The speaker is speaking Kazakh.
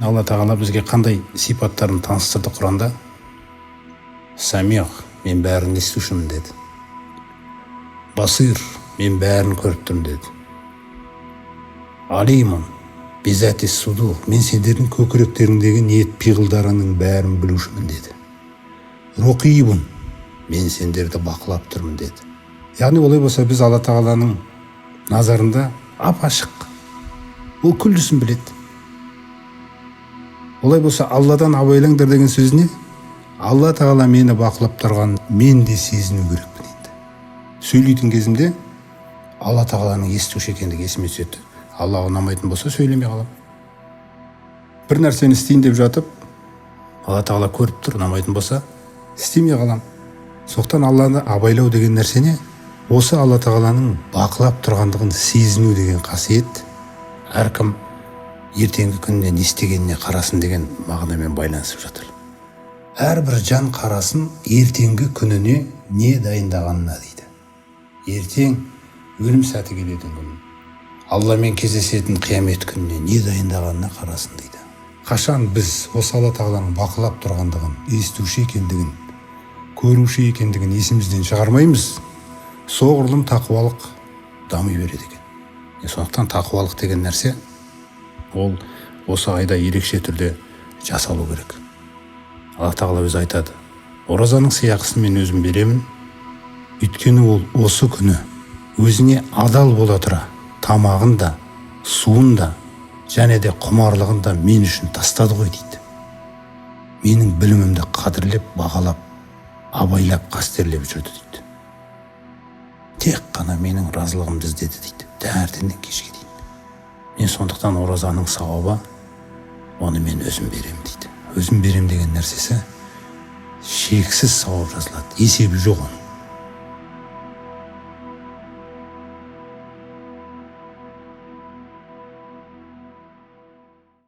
Алла Тағала бізге қандай сипаттарын таныстырды Құранда? Самиғ, мен бәрін естушімін деді. Басир, мен бәрін көріп тұрмын деді. Алимун бизати судур, мен сендердің көкіректеріңдегі ниет пиғылдарыңның бәрін білушімін деді. Руқибун, мен сендерді бақылап тұрмын деді. Яғни олай болса, біз Алла Тағаланың назарында ап ашық, ол күллісін біледі. Олай болса, Алладан абайлаңдар деген сөзіне Алла Тағала мені бақылап тұрғанын мен де сезіну керекпін. Енді сөйлейтін кезімде Алла Тағаланың естуші екендігі есіме түседі. Аллаға ұнамайтын болса, сөйлемей қаламын. Бір нәрсені істейін деп жатып, Алла Тағала көріп тұр, ұнамайтын болса, істемей қаламын. Сондықтан Алланы абайлау деген нәрсе не? Осы Алла Тағаланың бақылап тұрғандығын сезіну деген қасиет. Әркім ертеңгі күніне не істегеніне қарасын деген мағынамен байланысып жатыр. Әрбір жан қарасын ертеңгі күніне не дайындағанына дейді. Ертең өлім сәті келетін күн, Алламен кездесетін қиямет күніне не дайындағанына қарасын дейді. Қашан біз осы Алла Тағаланың бақылап тұрғандығын, естуші екендігін, көруші екендігін есімізден шығармаймыз, соғұрлым тақуалық дами береді екен. Сондықтан тақуалық деген нәрсе ол осы айда ерекше түрде жасалу керек. Алла Тағала өзі айтады: оразаның сыйақысын мен өзім беремін, өйткені ол осы күні өзіне адал бола тұра тамағын да, суын да және де құмарлығын да мен үшін тастады ғой дейді. Менің білімімді қадірлеп, бағалап, абайлап, қастерлеп жүрді дейді. Тек қана менің разылығымды іздеді дейді таңертеңнен кешке дейін. Мен сондықтан оразаның сауабы, оны мен өзім беремін дейді. Өзім берем деген нәрсесі шексіз сауап жазылады, есебі жоқ оның.